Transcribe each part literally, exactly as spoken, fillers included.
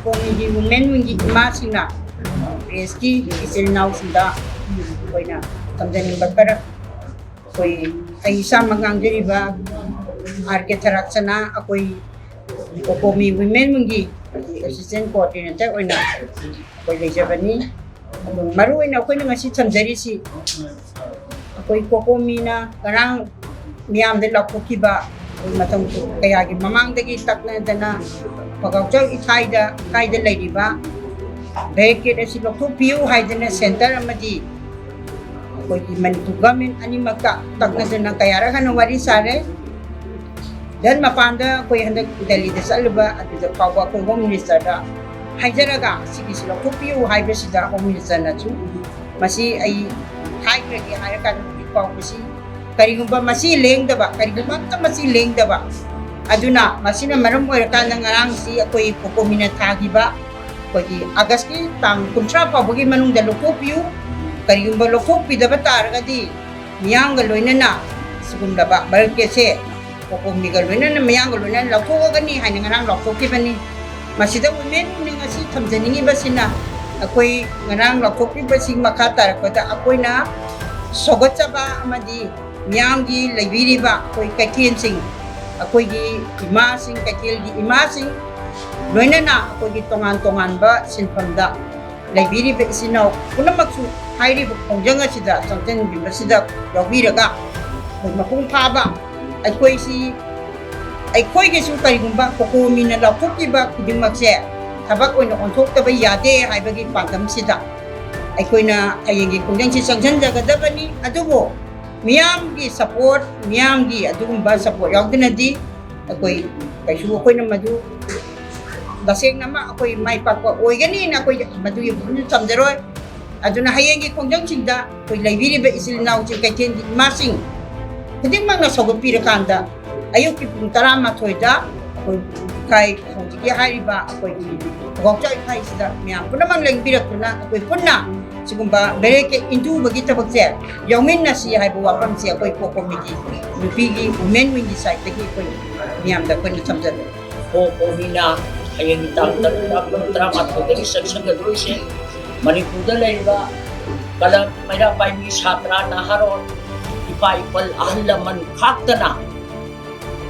ꯀꯣꯃꯤꯒꯤ women ꯋꯤꯡꯒꯤ ꯏꯃꯥꯁꯤꯡꯅ ꯄ꯭ꯔꯦꯁꯀꯤ ꯏꯆꯤꯜ ꯏꯅꯥꯎꯁꯤꯡꯗ ꯑꯩꯈꯣꯏꯅ ꯊꯝꯖꯅꯤꯡꯕ ꯈꯔ, ꯑꯩꯈꯣꯏ, ꯑꯩ ꯏꯁꯥꯃꯛ ꯉꯥꯡꯖꯔꯤꯕ ꯑꯥꯔ ꯀꯦ ꯊꯔꯥꯛꯆꯅ ꯑꯩꯈꯣꯏ ꯀꯣꯀꯣꯃꯤ ꯋꯨꯃꯦꯟ ꯋꯤꯡꯒꯤ ꯑꯦꯁꯤꯁꯇꯦꯟ ꯀꯣꯑꯣꯔꯗꯤꯅꯦꯇꯔ ꯑꯣꯏꯅ ꯑꯩꯈꯣꯏ ꯂꯩꯖꯕꯅꯤ꯫ ꯑꯗꯨ ꯃꯔꯨ ꯑꯣꯏꯅ ꯑꯩꯈꯣꯏꯅ ꯉꯁꯤ ꯊꯝꯖꯔꯤꯁꯤ ꯑꯩꯈꯣꯏ ꯀꯣꯀꯣꯃꯤꯅ ꯉꯔꯥꯡ ꯃꯤꯌꯥꯝꯗ ꯂꯥꯎꯊꯣꯛꯈꯤꯕ, ꯑꯩꯈꯣꯏ ꯃꯇꯝ ꯀꯌꯥꯒꯤ ꯃꯃꯥꯡꯗꯒꯤ ꯇꯛꯅꯗꯅ ꯐꯒꯥꯎꯆꯧ ꯏꯊꯥꯏꯗ, ꯏꯊꯥꯏꯗ ꯂꯩꯔꯤꯕ ꯕꯦꯔꯤꯀꯦꯠ ꯑꯁꯤ ꯂꯧꯊꯣꯛꯄꯤꯌꯨ ꯍꯥꯏꯗꯅ ꯁꯦꯟꯇꯔ ꯑꯃꯗꯤ ꯑꯩꯈꯣꯏꯒꯤ ꯃꯅꯤꯄꯨꯔ ꯒꯚꯔꯟꯃꯦꯟ ꯑꯅꯤꯃꯛꯇ ꯇꯛꯅꯗꯅ ꯀꯌꯥꯔꯛ ꯍꯟꯅ ꯋꯥꯔꯤ ꯁꯥꯔꯦ꯫ ꯗꯦꯟ ꯃꯄꯥꯟꯗ ꯑꯩꯈꯣꯏ ꯍꯟꯗꯛ ꯗꯦꯜꯂꯤꯗ ꯆꯠꯂꯨꯕ ꯑꯗꯨꯗ ꯐꯥꯎꯕ ꯑꯩꯈꯣꯏ ꯍꯣꯝ ꯃꯤꯅꯤꯁꯇꯔꯗ ꯍꯥꯏꯖꯔꯒ ꯁꯤꯒꯤꯁꯤ ꯂꯧꯊꯣꯛꯄꯤꯌꯨ ꯍꯥꯏꯕꯁꯤꯗ ꯍꯣꯝ ꯃꯤꯅꯤꯁꯇꯔꯅꯁꯨ ꯃꯁꯤ ꯑꯩ ꯍꯥꯏꯈ꯭ꯔꯒꯦ ꯍꯥꯏꯔꯀꯥꯟꯗ ꯍꯧꯖꯤꯛ ꯐꯥꯎꯕꯁꯤ ꯀꯔꯤꯒꯨꯝꯕ ꯃꯁꯤ ꯂꯦꯡꯗꯕ, ꯀꯔꯤꯒꯨꯝꯕ ꯑꯝꯇ ꯃꯁꯤ ꯂꯦꯡꯗꯕ, ꯑꯗꯨꯅ ꯃꯁꯤꯅ ꯃꯔꯝ ꯑꯣꯏꯔꯀꯥꯟꯗ ꯉꯔꯥꯡꯁꯤ ꯑꯩꯈꯣꯏ ꯀꯣꯀꯣꯃꯤꯅ ꯊꯥꯈꯤꯕ ꯑꯩꯈꯣꯏꯒꯤ ꯑꯥꯒꯁꯀꯤ ꯇꯥꯡ ꯀꯨꯟꯊ꯭ꯔꯥ ꯐꯥꯎꯕꯒꯤ ꯃꯅꯨꯡꯗ ꯂꯧꯊꯣꯛꯄꯤꯌꯨ꯫ ꯀꯔꯤꯒꯨꯝꯕ ꯂꯧꯊꯣꯛꯄꯤꯗꯕ ꯇꯥꯔꯒꯗꯤ ꯃꯤꯌꯥꯝꯒ ꯂꯣꯏꯅꯅ ꯁꯤꯒꯨꯝꯂꯕ ꯕꯦꯔꯤꯀꯦꯠꯁꯦ ꯀꯣꯀꯣꯃꯤꯒ ꯂꯣꯏꯅꯅ ꯃꯤꯌꯥꯝꯒ ꯂꯣꯏꯅꯅ ꯂꯧꯊꯣꯛꯑꯒꯅꯤ ꯍꯥꯏꯅ ꯉꯔꯥꯡ ꯂꯥꯎꯊꯣꯛꯈꯤꯕꯅꯤ꯫ ꯃꯁꯤꯗ ꯋꯨꯃꯦꯟ ꯋꯤꯡꯅ ꯉꯁꯤ ꯊꯝꯖꯅꯤꯡꯉꯤꯕꯁꯤꯅ ꯑꯩꯈꯣꯏ ꯉꯔꯥꯡ ꯂꯥꯎꯊꯣꯛꯈꯤꯕꯁꯤ ꯃꯈꯥ ꯇꯥꯔꯛꯄꯗ ꯑꯩꯈꯣꯏꯅ ꯁꯧꯒꯠꯆꯕ ꯑꯃꯗꯤ ꯃꯤꯌꯥꯝꯒꯤ ꯂꯩꯕꯤꯔꯤꯕ ꯑꯩꯈꯣꯏ ꯀꯩꯊꯦꯜꯁꯤꯡ, ꯑꯩꯈꯣꯏꯒꯤ ꯏꯃꯥꯁꯤꯡ, ꯀꯩꯊꯦꯜꯒꯤ ꯏꯃꯥꯁꯤꯡ, ꯂꯣꯏꯅꯅ ꯑꯩꯈꯣꯏꯒꯤ ꯇꯣꯉꯥꯟ ꯇꯣꯉꯥꯟꯕ ꯁꯤꯟꯐꯝꯗ ꯂꯩꯕꯤꯔꯤꯕ ꯏꯆꯤꯟ ꯏꯅꯥꯎ ꯄꯨꯝꯅꯃꯛꯁꯨ ꯍꯥꯏꯔꯤꯕ ꯈꯣꯡꯖꯪ ꯑꯁꯤꯗ ꯆꯪꯁꯤꯟꯕꯤꯕꯁꯤꯗ ꯌꯥꯎꯕꯤꯔꯒ ꯑꯩꯈꯣꯏ ꯃꯄꯨꯡ ꯐꯥꯕ ꯑꯩꯈꯣꯏꯁꯤ, ꯑꯩꯈꯣꯏꯒꯤꯁꯨ ꯀꯔꯤꯒꯨꯝꯕ ꯀꯣꯀꯣꯃꯤꯅ ꯂꯥꯎꯊꯣꯛꯈꯤꯕ ꯈꯨꯗꯤꯡꯃꯛꯁꯦ ꯊꯕꯛ ꯑꯣꯏꯅ ꯑꯣꯟꯊꯣꯛꯇꯕ ꯌꯥꯗꯦ ꯍꯥꯏꯕꯒꯤ ꯄꯥꯟꯗꯝꯁꯤꯗ ꯑꯩꯈꯣꯏꯅ ꯍꯌꯦꯡꯒꯤ ꯈꯣꯡꯖꯪꯁꯤ ꯆꯪꯁꯤꯟꯖꯒꯗꯕꯅꯤ꯫ ꯑꯗꯨꯕꯨ ꯃꯤꯌꯥꯝꯒꯤ ꯁꯄꯣꯔꯠ, ꯃꯤꯌꯥꯝꯒꯤ ꯑꯗꯨꯒꯨꯝꯕ ꯁꯄꯣꯔꯠ ꯌꯥꯎꯗꯅꯗꯤ ꯑꯩꯈꯣꯏ ꯀꯩꯁꯨ, ꯑꯩꯈꯣꯏꯅ ꯃꯗꯨ ꯇꯁꯦꯡꯅ ꯑꯃ ꯑꯩꯈꯣꯏ ꯃꯥꯏ ꯄꯥꯛꯄ ꯑꯣꯏꯒꯅꯤꯅ ꯑꯩꯈꯣꯏ ꯃꯗꯨꯒꯤ ꯋꯥꯐꯝꯁꯨ ꯊꯝꯖꯔꯣꯏ꯫ ꯑꯗꯨꯅ ꯍꯌꯦꯡꯒꯤ ꯈꯣꯡꯖꯪꯁꯤꯡꯗ ꯑꯩꯈꯣꯏ ꯂꯩꯕꯤꯔꯤꯕ ꯏꯆꯤꯜ ꯏꯅꯥꯎꯁꯤꯡ, ꯀꯩꯊꯦꯜꯒꯤ ꯏꯃꯥꯁꯤꯡ ꯈꯨꯗꯤꯡꯃꯛꯅ ꯁꯧꯒꯠꯄꯤꯔꯀꯥꯟꯗ ꯑꯌꯨꯛꯀꯤ ꯄꯨꯡ ꯇꯔꯥꯃꯥꯊꯣꯏꯗ ꯑꯩꯈꯣꯏ ꯏꯀꯥꯏ ꯍꯧꯖꯤꯛꯀꯤ ꯍꯥꯏꯔꯤꯕ ꯑꯩꯈꯣꯏꯒꯤ ꯄꯨꯒꯥꯎꯆꯥꯎ ꯏꯀꯥꯏꯁꯤꯗ ꯃꯌꯥꯝ ꯄꯨꯝꯅꯃꯛ ꯂꯦꯡꯕꯤꯔꯛꯇꯨꯅ ꯑꯩꯈꯣꯏ ꯄꯨꯟꯅ ꯁꯤꯒꯨꯝꯕ ꯕꯦꯔꯤꯀꯦꯠ ꯏꯟꯊꯨꯕꯒꯤ ꯊꯕꯛꯁꯦ ꯌꯥꯎꯃꯤꯟꯅꯁꯤ ꯍꯥꯏꯕ ꯋꯥꯐꯝꯁꯦ ꯑꯩꯈꯣꯏ ꯀꯣ ꯀꯣꯃꯤꯇꯤ ꯅꯨꯄꯤꯒꯤ ꯋꯨꯃꯦꯟ ꯋꯤꯡꯒꯤ ꯁꯥꯏꯠꯇꯒꯤ ꯑꯩꯈꯣꯏ ꯃꯤꯌꯥꯝꯗ ꯑꯩꯈꯣꯏꯅ ꯊꯝꯖꯕꯅꯤ꯫ ꯀꯣ ꯀꯣꯃꯤꯅ ꯍꯌꯦꯡꯒꯤ ꯇꯥꯡ ꯇꯔꯨꯛꯇ ꯄꯨꯡ ꯇꯔꯥꯃꯥꯊꯣꯏꯗꯒꯤ ꯆꯠꯁꯤꯟꯒꯗꯣꯏꯁꯦ ꯃꯅꯤꯄꯨꯔꯗ ꯂꯩꯔꯤꯕ ꯀꯂꯕ, ꯃꯩꯔꯥ ꯄꯥꯏꯕꯤ, ꯁꯥꯇ꯭ꯔ, ꯅꯍꯥꯔꯣꯜ, ꯏꯄꯥ ꯏꯄꯜ, ꯑꯍꯜ ꯂꯃꯟ ꯈꯥꯛꯇꯅ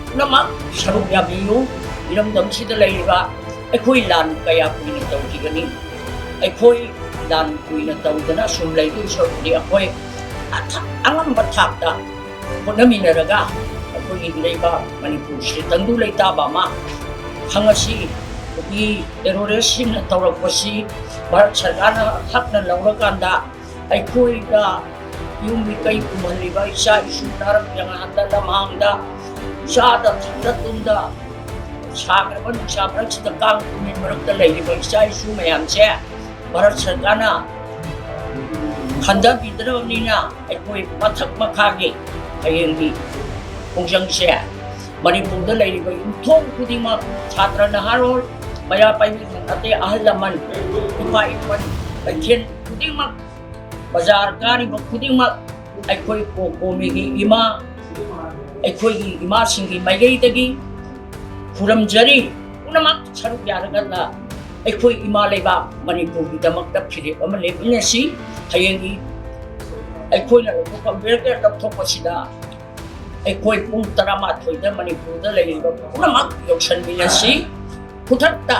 ꯄꯨꯝꯅꯃꯛ ꯁꯔꯨꯛ ꯌꯥꯕꯤꯌꯨ꯫ ꯏꯔꯝꯗꯝꯁꯤꯗ ꯂꯩꯔꯤꯕ ꯑꯩꯈꯣꯏ ꯂꯥꯟ ꯀꯌꯥ ꯀꯨꯏꯅ ꯇꯧꯈꯤꯕꯅꯤ꯫ ꯑꯩꯈꯣꯏ ꯂꯥꯟ ꯀꯨꯏꯅ ꯇꯧꯗꯅ ꯁꯨꯝ ꯂꯩꯗꯣꯏ ꯁꯔꯨꯛꯄꯨꯗꯤ ꯑꯩꯈꯣꯏ ꯑꯊ-, ꯑꯉꯝꯕ ꯊꯥꯛꯇ ꯍꯣꯠꯅꯃꯤꯟꯅꯔꯒ ꯑꯩꯈꯣꯏꯒꯤ ꯏꯔꯩꯕꯥꯛ ꯃꯅꯤꯄꯨꯔꯁꯤ ꯇꯪꯗꯨ ꯂꯩꯇꯥꯕ ꯑꯃ ꯈꯪꯉꯁꯤ꯫ ꯅꯨꯄꯤ ꯇꯦꯔꯣꯔꯤꯁꯁꯤꯡꯅ ꯇꯧꯔꯛꯄꯁꯤ ꯚꯥꯔꯠ ꯁꯔꯀꯥꯔꯅ ꯍꯛꯅ ꯂꯧꯔꯀꯥꯟꯗ ꯑꯩꯈꯣꯏꯗ ꯌꯨꯝ ꯃꯤꯀꯩ ꯄꯨꯝꯍꯜꯂꯤꯕ ꯏꯆꯥ ꯏꯁꯨ ꯅꯥꯔꯛ ꯌꯥꯉꯥꯟꯗ ꯂꯝꯍꯥꯡꯗ ꯆꯥꯗ ꯊꯛꯇ ꯇꯨꯝꯗ ꯁꯥꯈ꯭ꯔꯕ ꯅꯨꯡꯁꯥ ꯃꯔꯛꯁꯤꯗ ꯀꯥꯡ ꯈꯨꯃꯦꯟ ꯃꯔꯛꯇ ꯂꯩꯔꯤꯕ ꯏꯆꯥ ꯏꯁꯨ ꯃꯌꯥꯝꯁꯦ ꯚꯥꯔꯠ ꯁꯔꯀꯥꯔꯅ ꯈꯟꯊꯕꯤꯗ꯭ꯔꯕꯅꯤꯅ ꯑꯩꯈꯣꯏ ꯃꯊꯛ ꯃꯈꯥꯒꯤ ꯍꯌꯦꯡꯒꯤ ꯈꯣꯡꯖꯪꯁꯦ ꯃꯅꯤꯄꯨꯔꯗ ꯂꯩꯔꯤꯕ ꯌꯨꯝꯊꯣꯡ ꯈꯨꯗꯤꯡꯃꯛ, ꯁꯥꯇ꯭ꯔ ꯅꯍꯥꯔꯣꯜ, ꯃꯩꯔꯥ ꯄꯥꯏꯕꯤ, ꯑꯇꯩ ꯑꯍꯜ ꯂꯃꯟ, ꯏꯄꯥ ꯏꯄꯨ, ꯀꯩꯊꯦꯜ ꯈꯨꯗꯤꯡꯃꯛ, ꯕꯖꯥꯔ ꯀꯥꯔꯤꯕ ꯈꯨꯗꯤꯡꯃꯛ ꯑꯩꯈꯣꯏ ꯀꯣꯀꯣꯃꯤꯒꯤ ꯏꯃꯥ, ꯑꯩꯈꯣꯏꯒꯤ ꯏꯃꯥꯁꯤꯡꯒꯤ ꯃꯥꯏꯀꯩꯗꯒꯤ ꯈꯨꯔꯨꯝꯖꯔꯤ꯫ ꯄꯨꯝꯅꯃꯛ ꯁꯔꯨꯛ ꯌꯥꯔꯒꯅ ꯑꯩꯈꯣꯏ ꯏꯃꯥ ꯂꯩꯕꯥꯛ ꯃꯅꯤꯄꯨꯔꯒꯤꯗꯃꯛꯇ ꯐꯤꯔꯦꯞ ꯑꯃ ꯂꯦꯞꯃꯤꯟꯅꯁꯤ꯫ ꯍꯌꯦꯡꯒꯤ ꯑꯩꯈꯣꯏꯅ ꯂꯧꯊꯣꯛꯄ, ꯕꯦꯔꯤꯀꯦꯗ ꯂꯧꯊꯣꯛꯄꯁꯤꯗ ꯑꯩꯈꯣꯏ ꯄꯨꯡ ꯇꯔꯥꯃꯥꯊꯣꯏꯗ ꯃꯅꯤꯄꯨꯔꯗ ꯂꯩꯔꯤꯕ ꯄꯨꯝꯅꯃꯛ ꯌꯧꯁꯟꯃꯤꯟꯅꯁꯤ꯫ ꯈꯨꯗꯛꯇ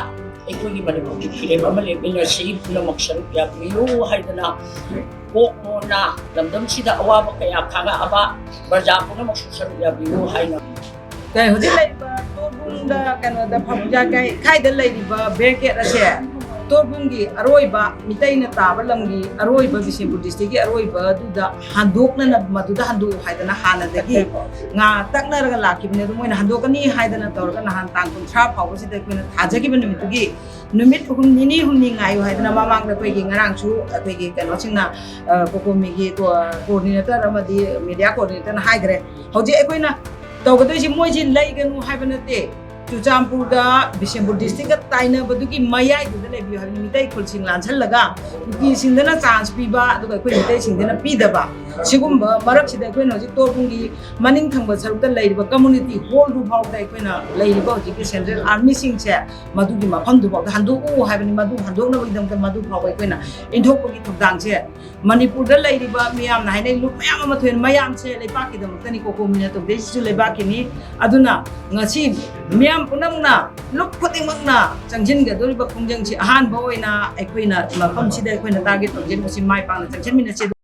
ꯑꯩꯈꯣꯏꯒꯤ ꯃꯅꯤꯄꯨꯔꯒꯤ ꯐꯤꯔꯦꯞ ꯑꯃ ꯂꯦꯞꯃꯤꯟꯅꯁꯤ, ꯄꯨꯝꯅꯃꯛ ꯁꯔꯨꯛ ꯌꯥꯕꯤꯌꯨ ꯍꯥꯏꯗꯅ ꯀꯣꯛ ꯃꯣꯟꯅ ꯂꯝꯗꯝꯁꯤꯗ ꯑꯋꯥꯕ ꯀꯌꯥ ꯈꯥꯡꯉꯛꯑꯕ ꯄ꯭ꯔꯖꯥ ꯄꯨꯝꯅꯃꯛꯁꯨ ꯁꯔꯨꯛ ꯌꯥꯕꯤꯌꯨ ꯍꯥꯏꯅ꯫ ꯀꯩ ꯍꯧꯖꯤꯛ ꯂꯩꯔꯤꯕ ꯇꯣꯔꯕꯨꯡꯗ, ꯀꯩꯅꯣꯗ, ꯐꯝꯖꯥ ꯀꯩ ꯈꯥꯏꯗ ꯂꯩꯔꯤꯕ ꯕꯦꯔꯤꯀꯦꯗ ꯑꯁꯦ ꯇꯣꯔꯕꯨꯡꯒꯤ ꯑꯔꯣꯏꯕ, ꯃꯤꯇꯩꯅ ꯇꯥꯕ ꯂꯝꯒꯤ ꯑꯔꯣꯏꯕ, ꯕꯤꯁꯦꯝꯄꯨꯔ ꯗꯤꯁꯇ꯭ꯔꯤꯛꯀꯤ ꯑꯔꯣꯏꯕꯗꯨꯗ ꯍꯟꯗꯣꯛꯅꯅ, ꯃꯗꯨꯗ ꯍꯟꯗꯣꯛꯎ ꯍꯥꯏꯗꯅ ꯍꯥꯟꯅꯗꯒꯤ ꯉꯥ ꯇꯛꯅꯔꯒ ꯂꯥꯛꯈꯤꯕꯅꯦ꯫ ꯑꯗꯨ ꯃꯣꯏꯅ ꯍꯟꯗꯣꯛꯀꯅꯤ ꯍꯥꯏꯗꯅ ꯇꯧꯔꯒ ꯅꯍꯥꯟ ꯇꯥꯡ ꯀꯨꯟꯊ꯭ꯔꯥ ꯐꯥꯎꯕꯁꯤꯗ ꯑꯩꯈꯣꯏꯅ ꯊꯥꯖꯈꯤꯕ ꯅꯨꯃꯤꯠꯇꯨꯒꯤ ꯅꯨꯃꯤꯠ ꯍꯨꯝ-, ꯅꯤꯅꯤ ꯍꯨꯝꯅꯤ ꯉꯥꯏꯌꯨ ꯍꯥꯏꯗꯅ ꯃꯃꯥꯡꯗ ꯑꯩꯈꯣꯏꯒꯤ ꯉꯔꯥꯡꯁꯨ ꯑꯩꯈꯣꯏꯒꯤ ꯀꯩꯅꯣꯁꯤꯡꯅ, ꯑ, ꯀꯣꯀꯣꯃꯤꯒꯤ ꯀꯣ-, ꯀꯣꯑꯣꯔꯗꯤꯅꯦꯇꯔ ꯑꯃꯗꯤ ꯃꯦꯗꯤꯌꯥ ꯀꯣꯑꯣꯔꯗꯤꯅꯦꯇꯔꯅ ꯍꯥꯏꯈ꯭ꯔꯦ꯫ ꯍꯧꯖꯤꯛ ꯑꯩꯈꯣꯏꯅ ꯇꯧꯒꯗꯣꯏꯁꯤ ꯃꯣꯏꯁꯤ ꯂꯩꯒꯅꯨ ꯍꯥꯏꯕ ꯅꯠꯇꯦ, ꯆꯨꯔꯆꯥꯟꯄꯨꯔꯒ ꯕꯤꯁꯦꯝꯄꯨꯔ ꯗꯤꯁꯇ꯭ꯔꯤꯛꯀ ꯇꯥꯏꯅꯕꯗꯨꯒꯤ ꯃꯌꯥꯏꯗꯨꯗ ꯂꯩꯕꯤꯌꯨ ꯍꯥꯏꯕꯅꯤ꯫ ꯃꯤꯇꯩ ꯈꯨꯜꯁꯤꯡ ꯂꯥꯟꯁꯜꯂꯒ ꯀꯨꯀꯤꯁꯤꯡꯗꯅ ꯆꯥꯟꯁ ꯄꯤꯕ, ꯑꯗꯨꯒ ꯑꯩꯈꯣꯏ ꯃꯤꯇꯩꯁꯤꯡꯗꯅ ꯄꯤꯗꯕ, ꯁꯤꯒꯨꯝꯕ ꯃꯔꯛꯁꯤꯗ ꯑꯩꯈꯣꯏꯅ ꯍꯧꯖꯤꯛ ꯇꯣꯔꯕꯨꯡꯒꯤ ꯃꯅꯤꯡ ꯊꯪꯕ ꯁꯔꯨꯛꯇ ꯂꯩꯔꯤꯕ community hall ꯗꯨ ꯐꯥꯎꯗ ꯑꯩꯈꯣꯏꯅ ꯂꯩꯔꯤꯕ ꯍꯧꯖꯤꯛꯀꯤ central army ꯁꯤꯡꯁꯦ ꯃꯗꯨꯒꯤ ꯃꯐꯝꯗꯨ ꯐꯥꯎꯗ ꯍꯟꯗꯣꯛꯎ ꯍꯥꯏꯕꯅꯤ꯫ ꯃꯗꯨ ꯍꯟꯗꯣꯛꯅꯕꯒꯤꯗꯃꯛꯇ ꯃꯗꯨ ꯐꯥꯎꯕ ꯑꯩꯈꯣꯏꯅ ꯏꯟꯊꯣꯛꯄꯒꯤ ꯊꯧꯗꯥꯡꯁꯦ ꯃꯅꯤꯄꯨꯔꯗ ꯂꯩꯔꯤꯕ ꯃꯤꯌꯥꯝꯅ ꯍꯥꯏꯅꯩ, ꯂꯨꯞ ꯃꯌꯥꯝ ꯑꯃ ꯊꯣꯛꯑꯦ, ꯃꯌꯥꯝꯁꯦ ꯂꯩꯕꯥꯛꯀꯤꯗꯃꯛꯇꯅꯤꯀꯣ, ꯀꯣꯃꯤꯅ ꯇꯧꯗꯣꯏꯁꯤꯁꯨ ꯂꯩꯕꯥꯛꯀꯤꯅꯤ꯫ ꯑꯗꯨꯅ ꯉꯁꯤ ꯃꯤꯌꯥꯝ ꯄꯨꯝꯅꯃꯛꯅ, ꯂꯨꯞ ꯈꯨꯗꯤꯡꯃꯛꯅ ꯆꯪꯁꯤꯟꯒꯗꯧꯔꯤꯕ ꯈꯣꯡꯖꯪꯁꯤ ꯑꯍꯥꯟꯕ ꯑꯣꯏꯅ ꯑꯩꯈꯣꯏꯅ ꯃꯐꯝꯁꯤꯗ ꯑꯩꯈꯣꯏꯅ target ꯇꯧꯖꯔꯤꯕꯁꯤ ꯃꯥꯏ ꯄꯥꯛꯅ ꯆꯪꯁꯤꯟꯃꯤꯟꯅꯁꯤ꯫